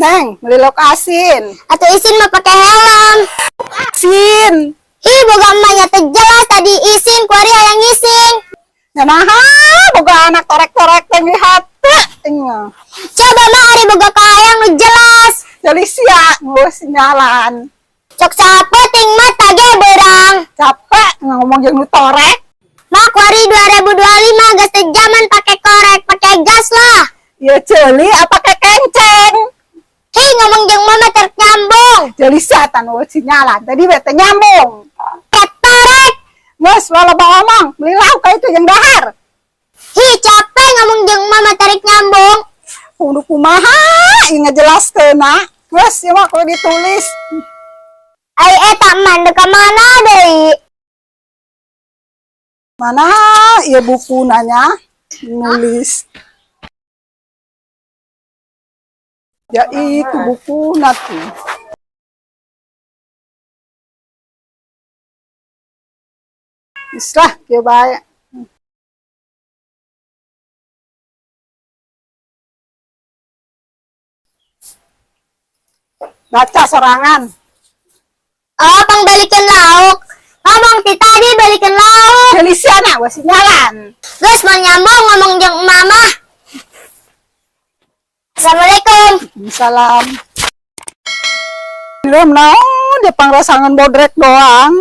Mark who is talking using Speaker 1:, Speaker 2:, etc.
Speaker 1: Neng, beli lauk asin.
Speaker 2: Atau isin mah pakai helm.
Speaker 1: Asin.
Speaker 2: Ih, boga emaknya teu jelas tadi isin, kuari hayang ngising.
Speaker 1: Ya naha, boga anak torek-torek teh di hate. Nya.
Speaker 2: Coba mah ari boga kahayang nu jelas.
Speaker 1: Jadi sia ngurus nyalan.
Speaker 2: Sok sapeting mah tage beurang.
Speaker 1: Capek ngomong jeung nu torek.
Speaker 2: Mak, kuari 2025 geus teu zaman pake korek, pake gas lah.
Speaker 1: Ya ceuli apa ke kenceng?
Speaker 2: Hi, ngomong jeung mama teu nyambung.
Speaker 1: Jadi sia tan ngurus nyalan. Tadi bete nyambung.
Speaker 2: Ketorek.
Speaker 1: Geus loba omong, beli lauk ka itu jeung dahar.
Speaker 2: Hi, capek ngomong jeung mama tarik nyambung.
Speaker 1: Kudu kumaha ieu ngajelaskeunna. Geus ieu mah kudu ditulis.
Speaker 2: Ai eta mah ka mana deui?
Speaker 1: Mana ieu buku nanya nulis. Ya itu buku tuh. Islah kieu bae. Baca sorangan.
Speaker 2: Oh, pang balikin lauk. Ngomong ti tadi balikin lauk.
Speaker 1: Felicia na wasi nyalan.
Speaker 2: Geus mau nyambung ngomong jeung mama. Assalamualaikum.
Speaker 1: Salam. Belum naon dia pangrasangan bodrek doang.